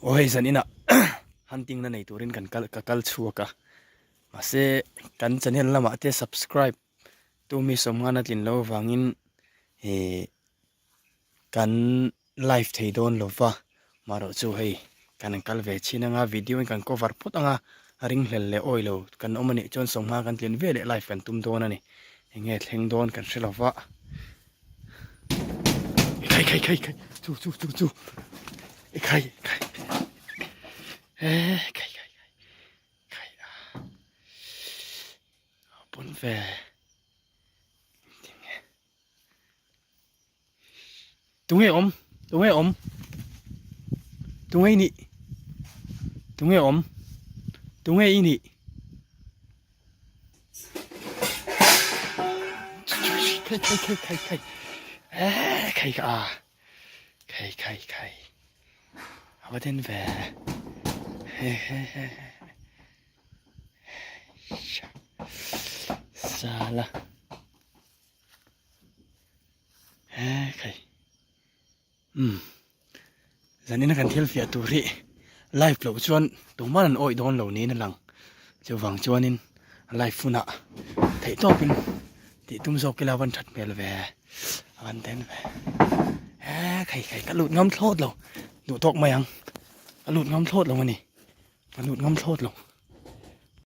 Aw hei zan inah hunting na nei turin kan kal ka kal chhuak a mahse kan channel lamah te subscribe tu mi sawmngan a tlin loh avangin ih kan live thei dawn lo va marawh chu hei kan kal ve chhin anga video in kan cover phawt anga a ringhlel leh awi lo kan awm anih chuan sawmnga kan tlin veleh live kan tum dawn a ni eng nge thleng dawn kan hre lo va. Khai khai khai khai chu chu chu chu khai khai khai khai khai a pawn ve tunge awm tunge awm tunge i nih tunge awm tunge i nih Khai khai khai khai khai khai kha a khai khai khai a va den ve he he he sala he khai Umm zanin a kan thil fiah tur hi live loh chuan tumah an awih dawn lo niin a lang chuvang chuanin live hunah theih tawpin tih tum zawk ila van that hmel ve a van den ve he khai khai ka lut ngam thlawt lo duh tawk mai ang ka lut ngam thlawt lo a ni ka lut ngam thlawt lo.